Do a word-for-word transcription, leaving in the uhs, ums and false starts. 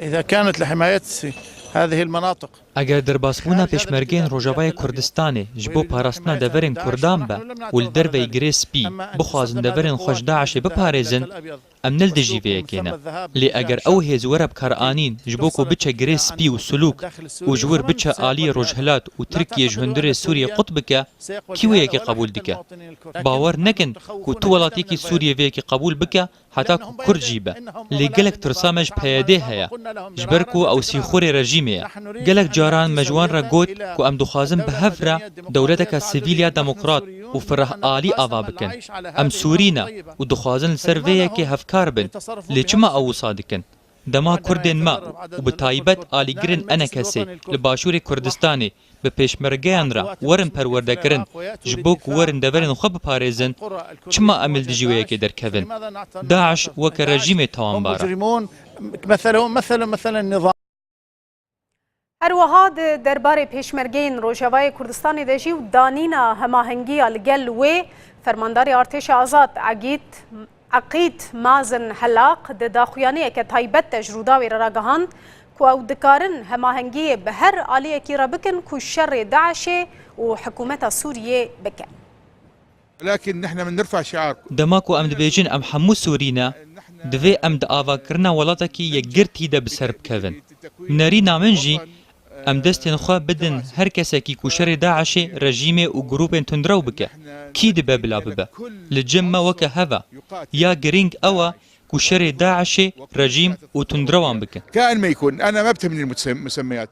إذا كانت لحماية هذه المناطق. Eger derbasbûna pêşmergeyên Rojavayê Kurdistanê ji bo parastina deverên Kurdan be û li derveyî Girê Spî bixwazin deverên xwe ji DAIŞê biparêzin, em ne li dijî vê yekê ne. Lê eger ew hêz were bikaranîn ji bo ku biçe Girê Spî û Silûk û ji wir biçe aliyê Rojhilat û Tirkiye ji hundirê Sûriyê qut bike, kî wê yekê qebûl dike? Bawer nekin ku tu welatekî Sûriyê vê yekê qebûl bike, heta ku Kurd jî be. Lê gelek tirsa me ji P Y D heye, ji ber ku ew sîxurê rejîmê ye. Gelek caran me ji wan re got ku em dixwazin bi hev re dewleteke sivîl ya demokrat û fireh alî ava bikin. Em Sûrî ne û dixwazin li ser vê yekê hevkar bin. Lê çima ew wisa dikin? Dema Kurdên me û bi taybet alîgirên ENKSê li Başûrê Kurdistanê bi pêşmergeyan re werin perwerdekirin, ji bo ku werin deverên xwe biparêzin, çima em li dijî wê yekê derkevin? DAIŞ weke rejîmê tawanbar e. المجرمون مثلهم مثل مثل النظام. Her wiha di derbarê pêşmergeyên Rojavayê Kurdistanê de jî û danîna hemahengiya li gel wê, Fermandarê Artêşa Azad Egîd Eqîd Mazin Helaq di daxuyaniyeke taybet de ji Rûdawê re ragihand ku ew dikarin hemahengiyê bi her aliyekî re bikin ku şerê DAIŞê û hikûmeta Sûriyê bikin. لكن نحن بنرفع شعار. Dema ku em dibêjin em hemû Sûrî ne, divê em di avakirina welatekî yekgirtî de bi ser bikevin. Nerîna min jî, em destên xwe bidin her kesekî ku şerê DAIŞê, rejîmê û grûpên tundrew bike. Kî dibe bila bibe? Li cem me weke hev e. Ya girîng ew e ku şerê DAIŞê, rejîm û tundrewan bikin. كائن ما يكون، أنا ما بتهمني المسم-، المسميات.